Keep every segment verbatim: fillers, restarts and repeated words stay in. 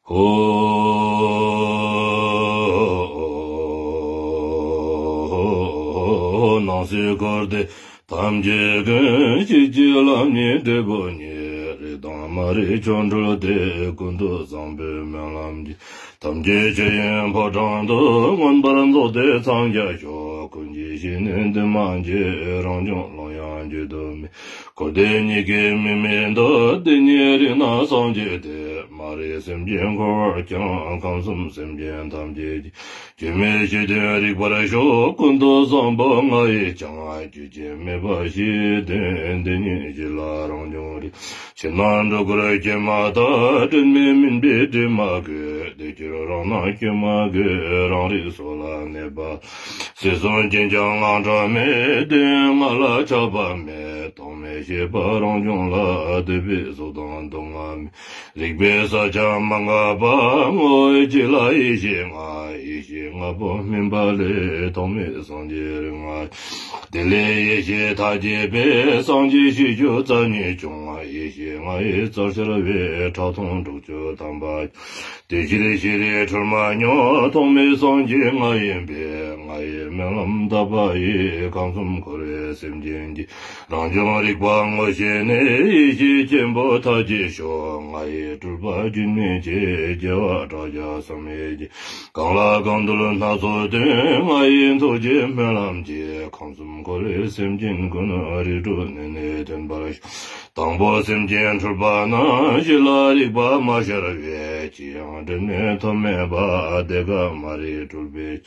ཀོ། སྣང་སྲིད་འཁོར་འདས་ཐམས་ཅད་ཀུན། གཅིག་གྱུར་ལམ་གཉིས་འབྲས་བུ་གཉིས། རིག་དང་མ་རིག་ཆོ་འཕྲུལ་ཏེ། ཀུན་ཏུ་བཟང་པོའི་སྨོན་ལམ་གྱིས། ཐམས་ཅད་ཆོས་དབྱིངས་ཕོ་བྲང་དུ། མངོན་པར་རྫོགས་ཏེ་འཚང་རྒྱ་ཤོག །ཀུན་གྱི་གཞི་ནི་འདུས་མ་བྱས། རང་བྱུང་ཀློང་ཡངས་བརྗོད་དུ་མེད། འཁོར་འདས་གཉིས་ཀའི་དམིགས་མེད་དུ། དེ་ཉིད་རིག་ན་སངས་རྒྱས་ཏེ། མ་རིག་སེམས་ཅན་འཁོར་བར་ཀྱང་། ཁམས་གསུམ་སེམས་ཅན་ཐམས་ཅད་ཀྱི། སྐྱོན་མེད་ཞི་དོན་རིག་པར་ཤོག །ཀུན་ཏུ་བཟང་པོ་ང་ཡིས་ཀྱང་། རྒྱུ་ཅན་མེད་པ་གཞི་ཡི་དོན། དེ་ཉིད་གཞི་ལ་རང་བྱུང་རིག་ཕྱིར་ན་འགྲོ་ཀུན་སྐྱོན་མ་དག །དྲི་མས་མུན་པའི་དྲི་མ་གོས། དེ་ཕྱིར་རང་སྣང་སྐྱོན་མ་གོས། རང་རིག་སོ་ལ་གནས་པ། སྲིད་གསུམ་རྐྱེན་ཀྱང་དངངས་སྐྲག་མེད། དོན་ཡོད་ང་ལ་ཆགས་པ་མེད། ཐོགས་མེད་ཤེས་པ་རང་བྱུང་ལ། འདོད་པའི་གཟུགས་དང་སྡུག་བསྔལ་མེད། རིག་པའི་ས་ཆ་མ་འགགས་པ། ངོ་བོ་གཅིག་ལ་ཡེ་ཤེས་ལྔ། ཡེ་ཤེས་ལྔ་པོ་སྨིན་པ་ལས། ཐོགས་མེད་སངས་རྒྱས་རིགས་ལྔ། དེ་ལས་ཡེ་ཤེས་མཐའ་རྒྱས་པས། སངས་རྒྱས་བྱེད་རྒྱུ་རྩ་གཉིས་བྱུང་། ཡེ་ཤེས་ལྔ་ཡི་རྩལ་ཤར་བས། ཁྲག་འཐུང་དྲུག་ཅུ་ཐམ་པ། དེ་ཕྱིར་ཤེས་རིག་འཁྲུལ་མ་མྱོང་། ཐོགས་མེད་སངས་རྒྱས་ང་ཡིན་པས། ང་ཡི་སྨོན་ལམ་བཏབ་པ་ཡིས། ཁམས་གསུམ་འཁོར་བའི་སེམས་ཅན་གྱི། རང་བྱུང་རིག་པ་ངོ་ཤེས་ནས། ཡེ་ཤེས་ཆེན་པོ་མཐའ་རྒྱས་ཤོག །ང་ཡི་སྤྲུལ་པ་རྒྱུན་མི་འཆད། རྒྱལ་བ་ཕྲག་བརྒྱ་བསམ་ཡས་ཀྱིས། གང་ལ་གང་འདུལ་སྣ་ཚོགས་སྟོན། ང་ཡི་ཐུགས་རྗེའི་སྨོན་ལམ་གྱིས། ཁམས་གསུམ་འཁོར་བའི་སེམས་ཅན་ཀུན། རིགས་དྲུག་ནད་ནི་ཐོན་པར་ཤོག །དང་པོ་སེམས་ཅན་འཁྲུལ་པ་ན། གཞི་ལ་རིག་པ་མ་ཤར་བས། ཅི་ཡང་དྲན་མེད་ཐོམ་མེད་པ། དེ་ཀ་མ་རིག་འཁྲུལ་པའི།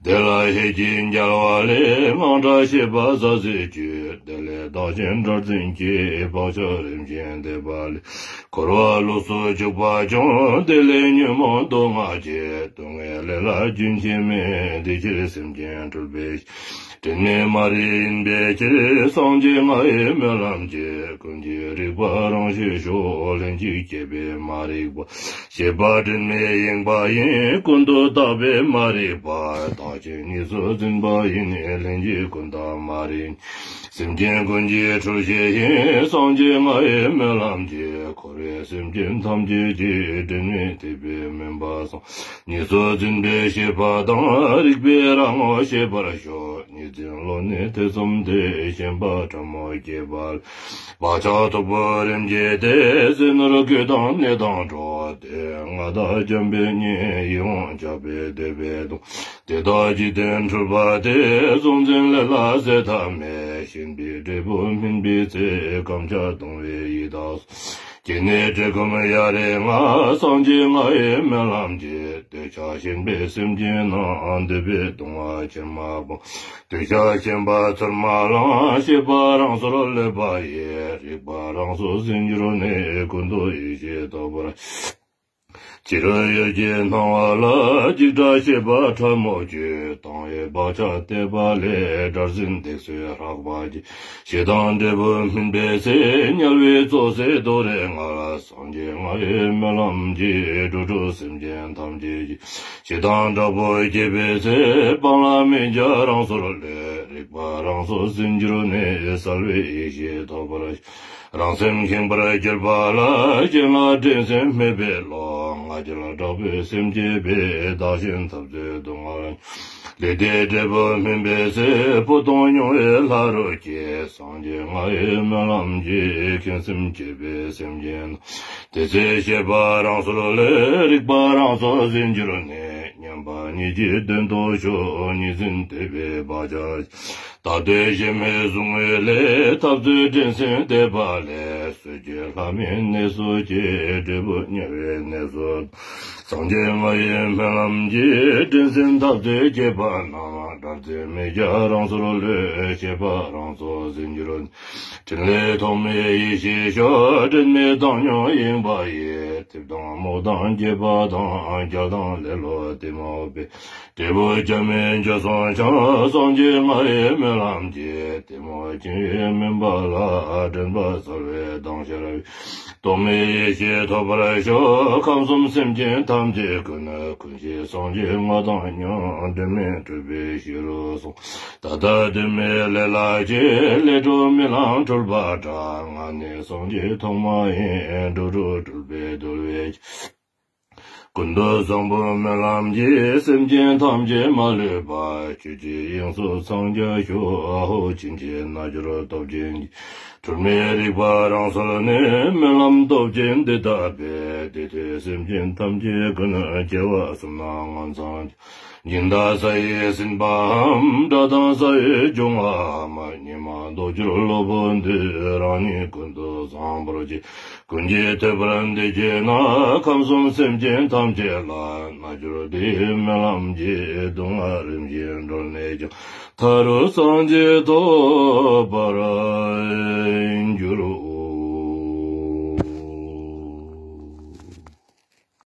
དེ་ལ་ཤེས་ཀྱི་འགལ་བ་ལས། དངངས་སྐྲག་ཤེས་པ་ཟ་ཟིག་བཅོས། དེ་ལས་བདག་གཞན་དགྲར་འཛིན་གྱི། བག་ཆགས་རིམ་བཞིན་འདས་པ་ལས། འཁོར་བ་ལུས་སུ་འཇུག་པ་བྱུང་། དེ་ལས་ཉོན་མོངས་སྡུག་བསྔལ་སྐྱེ། སྡུག་བསྔལ་ལས་ལ་རྒྱུན་ཆད་མེད། དེ་ཕྱིར་སེམས་ཅན་འཁྲུལ་པའི། དྲན་མེད་མ་རིག་ཡིན་པའི་ཕྱིར། སངས་རྒྱས་ང་ཡི་སྨོན་ལམ་གྱིས། ཀུན་གྱི་རིག་པ་རང་ཤེས་ཤོག །ལྷན་ཅིག་སྐྱེས་པའི་མ་རིག་པ། ཤེས་པ་དྲན་མེད་ཡེངས་པ་ཡིན། ཀུན་ཏུ་བརྟགས་པའི་མ་རིག་པ། བདག་གཞན་གཉིས་སུ་འཛིན་པ་ཡིན། ལྷན་ཅིག་ཀུན་བརྟགས་མ་རིག་སེམས་ཅན་ཀུན་གྱི་འཁྲུལ་ཤེས་ཡིན། སངས་རྒྱས་ང་ཡི་སྨོན་ལམ་གྱིས། འཁོར་བའི་སེམས་ཅན་ཐམས་ཅད་ཀྱི། དྲན་མེད་ཐེག་པའི་མུན་པ་སངས། གཉིས་སུ་འཛིན་པའི་ཤེས་པ་དང་། རིག་པའི་རང་ངོ་ཤེས་པར་ཤོག །གཉིས་འཛིན་བློ་ནི་ཐེ་ཚོམ་སྟེ། ཞེན་པ་ཕྲ་མོ་སྐྱེས་པ་ལས། བག་ཆགས་མཐུག་པོ་རིམ་གྱིས་ཏེ། ཟིལ་གནོན་རྒོད་དང་ནད་དང་འགྲོགས། དེ་ཡང་ང་བདག་འཇམ་པའི་གཉེན། ཡིད་འོང་ཆགས་པས་བདས་པའི་གདུང་། དེ་དག་འཇིག་རྟེན་འཁྲུལ་པ་སྟེ། གཟུང་འཛིན་ལས་ལ་ཟད་མཐའ་མེད། ཞེན་པའི་འབྲས་བུ་སྨིན་པའི་ཚེ། རྐྱེན་ཆགས་གདུང་བའི་ཡི་དྭགས་སོགས། སྐྱེ་གནས་བཀྲེས་སྐོམ་གཡའ་རི་ལྔ། སངས་རྒྱས་ང་ཡི་སྨོན་ལམ་གྱིས། འདོད་ཆགས་ཞེན་པའི་སེམས་ཅན་རྣམས། འདོད་པའི་གདུང་བ་ཕྱིར་མ་སྤོང་། འདོད་ཆགས་ཞེན་པ་ཚུར་མ་བླང་། ཤེས་པ་རང་སོར་ལུས་པ་ཡི། རིག་པ་རང་སོར་ཟིན་གྱུར་ནས། ཀུན་ཏུ་ཡེ་ཤེས་ཐོབ་པར། ཕྱི་རོལ་ཡུལ་གྱི་སྣང་བ་ལ། འཇིགས་སྐྲག་ཤེས་པ་ཕྲ་མོ་སྐྱེས། དང་བའི་བག་ཆགས་བརྟས་པ་ལས། དགྲར་འཛིན་སྡིགས་སོས་རགས་པ་སྐྱེས། ཞེ་སྡང་འབྲས་བུ་སྨིན་པའི་ཚེ། དམྱལ་བའི་བཙོ་བསའི་རྡོ་རིང་ལྔ། སངས་རྒྱས་ང་ཡི་སྨོན་ལམ་གྱིས། འགྲོ་དྲུག་སེམས་ཅན་ཐམས་ཅད་ཀྱི། ཞེ་སྡང་དྲག་པོ་སྐྱེས་པའི་ཚེ། སྤང་བླང་མི་བྱ་རང་སོར་ལུས། རིག་པ་རང་སོར་ཟིན་གྱུར་ནས། གསལ་བའི་ཡེ་ཤེས་ཐོབ་པར་ཤོག །རང་སེམས་ཁེངས་པར་གྱུར་པ་ལ། གཞན་ལ་འགྲན་སེམས་མེད་པའི་བློ། ང་རྒྱལ་དྲག་པོས་སེམས་བསྐྱེད་པས། བདག་གཞན་འཐབ་རྩོད་སྡུག་བསྔལ། ལས་དེའི་འབྲས་བུ་སྨིན་པའི་ཚེ། བུ་སྟོང་མྱོང་བའི་ལྷ་རུ་སྐྱེས། སངས་རྒྱས་ང་ཡི་སྨོན་ལམ་གྱིས། ཁེངས་སེམས་སྐྱེས་པའི་སེམས་ཅན། དེ་ཚེ་ཤེས་པ་རང་སོར་ལུས། རིག་པ་རང་སོར་ཟིན་གྱུར་ནས། མཉམ་པ་ཉིད་ཀྱི་དོན་རྟོགས་ཤོག །གཉིས་འཛིན་འདོད་པའི་བག་ཆགས། ད་ལྟའི་ཞེན་མེད་གཟུང་བའི་ལས། འཐབ་རྩོད་འགྲན་སེམས་འདས་པ་ལས། གསོད་བྱེད་ལྷ་མིན་གནས་སུ་སྐྱེས། འབྲས་བུ་དམྱལ་བའི་གནས་སུ། སངས་རྒྱས་ང་ཡི་སྨོན་ལམ་གྱིས། འགྲན་སེམས་འཐབ་རྩོད་སྐྱེས་པ་རྣམས། དགྲར་འཛིན་མི་བྱ་རང་སོར་ལུས། ཤེས་པ་རང་སོར་ཟིན་གྱུར། ཕྲིན་ལས་ཐོགས་མེད་ཡེ་ཤེས་ཤོག །དྲན་མེད་བཏང་སྙོམས་ཡེངས་པ་ཡིས། ཐིབས་དང་རྨུགས་དང་སྐྱེས་པ་དང་། རྒྱལ་དང་ལེ་ལོ་གཏི་མུག་པའི། འབྲས་བུ་སྐྱབས་མེད་འགྱོད་སོང་ཀྱང་། སངས་རྒྱས་ང་ཡི་སྨོན་ལམ་གྱིས། གཏི་མུག་འཆིང་བའི་མུན་པ་ལ། འདྲེན་པ་གསལ་བའི་མདངས་ཤར་བའི། རྟོག་མེད་ཡེ་ཤེས་ཐོབ་པར་ཤོག །ཁམས་གསུམ་སེམས་ཅན་ཐམས་ཅད་ཀུན། ཀུན་ཤེས་སངས་རྒྱས་ང་དང་མཉམ། འབྲལ་མེད་སྤྲུལ་པའི་ཞི་རུ་སོང་། ད་ལྟ་དོན་མེད་ལས་ལ་སྐྱེས། ལས་འགྲོ་རྨི་ལམ་འཁྲུལ་པ་འདྲ། ང་ནི་སངས་རྒྱས་ཐོག་མ་ཡིན། འགྲོ་དྲུག་སྤྲུལ་པས་འདུལ་བའི། ཀུན་ཏུ་བཟང་པོའི་སྨོན་ལམ་གྱིས། སེམས་ཅན་ཐམས་ཅད་མ་ལུས་པ། ཆོས་ཀྱི་དབྱིངས་སུ་འཚང་རྒྱ་ཤོག། ཕྱིན་ཆད་རྣལ་འབྱོར་སྟོབས་ཆེན་གྱིས། འཁྲུལ་མེད་རིག་པ་རང་གསལ་ནས། སྨོན་ལམ་སྟོབས་ཆེན་འདི་ལྟར་སྤེལ། དེ་དུས་སེམས་ཅན་ཐམས་ཅད་ཀུན། སྐྱེ་བ་གསུམ་ན་ངོ་མཚར། སྦྱིན་བདག་ས་ཡིས་ཟིན་པའམ། དགྲ་དང་ས་ཡི་འབྱུང་བའམ། ཉོན་མོངས་ལྡོག་ཕྱིར་སློབ་དཔོན་འདི། རང་ཉིད་ཀུན་ཏུ་བཟང་པོར་བྱས། ཀུན་གྱིས་ཐོས་པར་འདི་བགྱིས་ན། ཁམས་གསུམ་སེམས་ཅན་ཐམས་ཅད་ལ། རྣལ་འབྱོར་འདིའི་སྨོན་ལམ་གྱིས། སྡུག་བསྔལ་རིམ་བཞིན་གྲོལ་ནས་ཀྱང་། མཐའ་རུ་སངས་རྒྱས་ཐོབ་པར་འགྱུར།